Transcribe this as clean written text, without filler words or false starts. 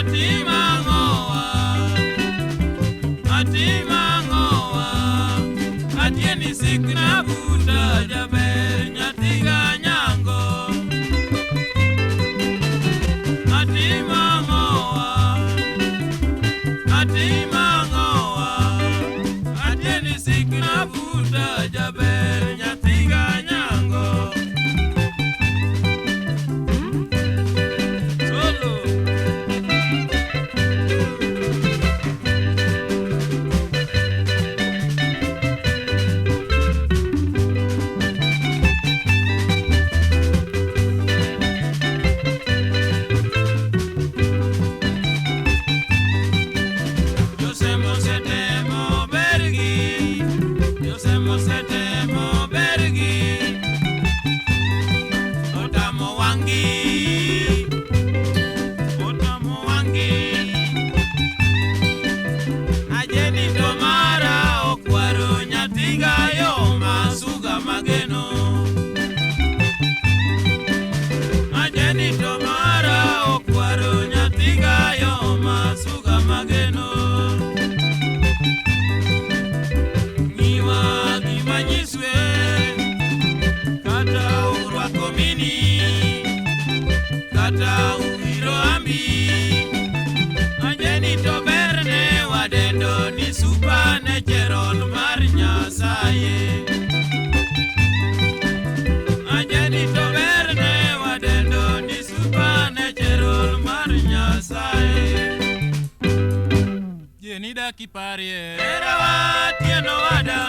Atimangowa, atimangowa, atieni sikna buta jaber nyathiga nyango. Atimangowa, atimangowa, atieni sikna buta jaber nyathiga nyango. Solo. Josemo setemo bergi, Josemo setemo bergi, otamo wangi, otamo wangi. Ajeni to mara okwaro nyathiga yo masuga mageno. Ajeni to mara okwaro nyathiga yo masuga mageno. Ng'iwa gima nyiswe kata urwako mini kata uwiro ambi ajeni to berne wadendo ni supa ne cherol mar Nyasaye. Ajeni to berne wadendo ni supa ne cherol mar Nyasaye. Jeni dak iparie. Herawa tieno wada.